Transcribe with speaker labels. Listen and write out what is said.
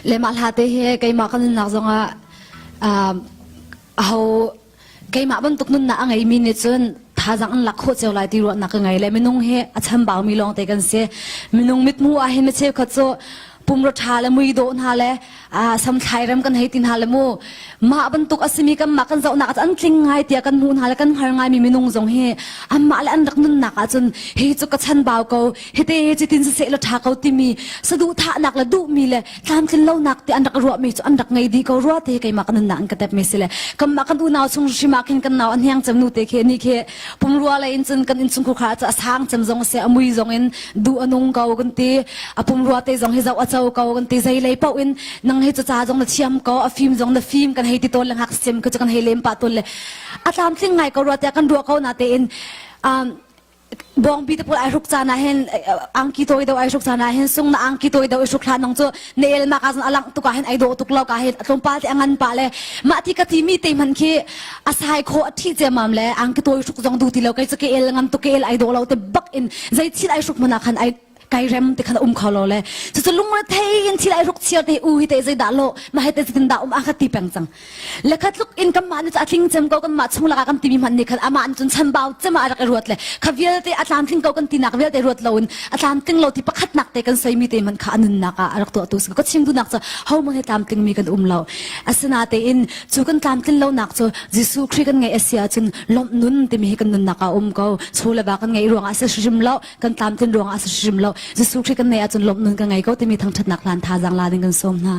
Speaker 1: Le mah hla te hi keimah ka nunnak zongah aho keimah bantuk nunnak a ngeimi nih cun thazaang an lak khawh cio lai ti ruahnak ka ngei le minung hi a chambaumi lawng te kan si. Minung mithmuh ah hin mi cheukhat cu pumrua ṭha le mui dawh hna le samthlai rem kan hei ti hna le mu mah bantuk a simi kanmah kan zohnak ah an tling ngai tiah kan hmuh hna le kan hngal ngaimi minung zong hi anmah le an rak nunnak ahcun hi cu ka chanbau ko hite cutin siseh law ṭha ko timi saduhthahnak le duhmi le tlamtlin lonak ti an rak ruahmi cu an rak ngei dih ko rua te keimah ka nunnak an ka tepmi si le kanmah kan unau chung hrim ah khin kan nau an hiang cem nu te khi ni khi pumrua lei in cun kan innchungkhar kha a sang cem zong a si a mui zong in duh a nung ko kan ti a pumrua te zong hi zoh a co ko kan ti zei lei paoh in nang hi cu ca zong na thiam ko a fim zong na fim kan hei ti tawn le ngak sim ku cu kan hei lem pah tawn le a tlamtling ngai ko rua tiah kan ruah ko na tein um, bawngbi te pawl ai hruk caan ah hin angki tawi do ai hruk caan ah hin sung na angki tawi do i hruk hlan nong cu na el ma ka zon alang tuk ah hin ai dawh tuk lo ka hin tlawmpal te a ngan pa le mah ti ka ti mi te man khi a sai kho a thi ciamam le angki tawi hruk zong du ti lo kai chu ke el ngam tuk ke el ai dawh lo te bak in zei thil ai hruk mana khan ai kai rem te khan um kho lo le cu cu lungre thei in thil ai hruk chiar te u hi te zei dah lo ma he te tin dah um a kha ti peng cang le kha tluk in kan mah nih a tling cem ko kan mah chung lakah kan timi hmanh nih khan amah nih cun chambau cem ah a rak i ruat le kha vialte a tlamtling ko kan tinak vialte ruat loin a tlamtling lo ti pakhatnak te kan soimi te hmanh kha a nunnak ah a rak tuahtu si ka chim duhnak cu hohmanh he tlamtling mi kan um lo asinatein cu kan tlamtlin lonak cu Jesuh Khrih kan ngeih a si ahcun lawmh nun timi hi kan nunnak ah a um ko chaw le ba kan ngeih ruangah a si hrim lo kan tlamtlin ruangah a si hrim lo Jesuh Khrih kan ngeih ahcun lawmh nun kan ngei ko timi thangṭhatnak hlan thazaang la ding kan sawm hna.